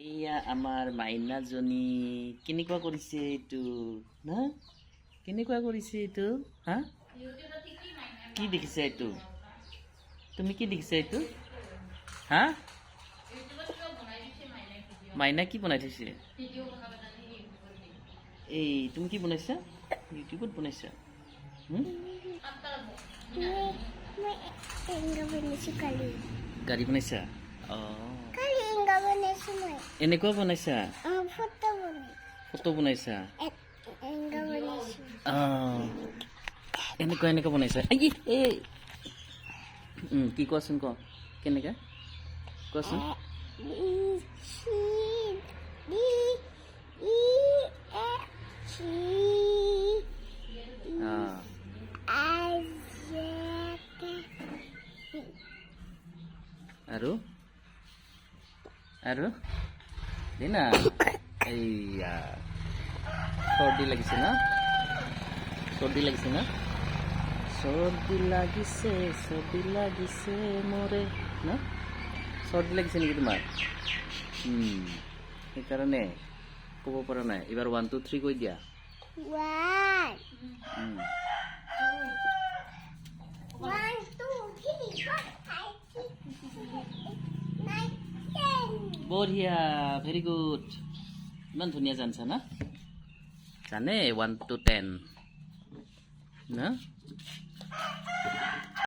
এয়া আমাৰ মাইনাজনী কেনেকুৱা কৰিছে এইটো না? কেনেকুৱা কৰিছে এইটো? হা, কি দেখিছা এইটো? তুমি কি দেখিছা এইটো? হা, মাইনা কি বনাই থৈছে? এই তুমি কি বনাইছা? ইউটিউবত বনাইছা? হুম? মই এনেকুৱা বনাইছোঁ কালি। গাড়ী বনাইছা? অঁ। কালি এনেকুৱা বনাইছোঁ মই। এনেকুৱা বনাইছা? অঁ, ফটো বনাই। ফটো বনাইছা? এনেকুৱা বনাইছোঁ। অঁ, এনেকুৱা এনেকুৱা বনাইছা। এই এই কি কোৱাচোন, ক কেনেকা, কোৱাচোন। B C D E F G I J K. আৰু আৰু দিনা। এইয়া চৰ্দি লাগিছে ন? চৰ্দি লাগিছে ন? চৰ্দি লাগিছে, চৰ্দি লাগিছে মোৰে ন? চৰ্দি লাগিছে নেকি তোমাৰ? সেইকাৰণে ক'ব পৰা নাই। এইবাৰ ওৱান টু থ্ৰী কৈ দিয়া। One, one, two, three, four, five, six, seven, eight, nine, 10. বঢ়িয়া, ভেৰি গুড। ইমান ধুনীয়া জানছা না? জানে ওৱান টু টেন না?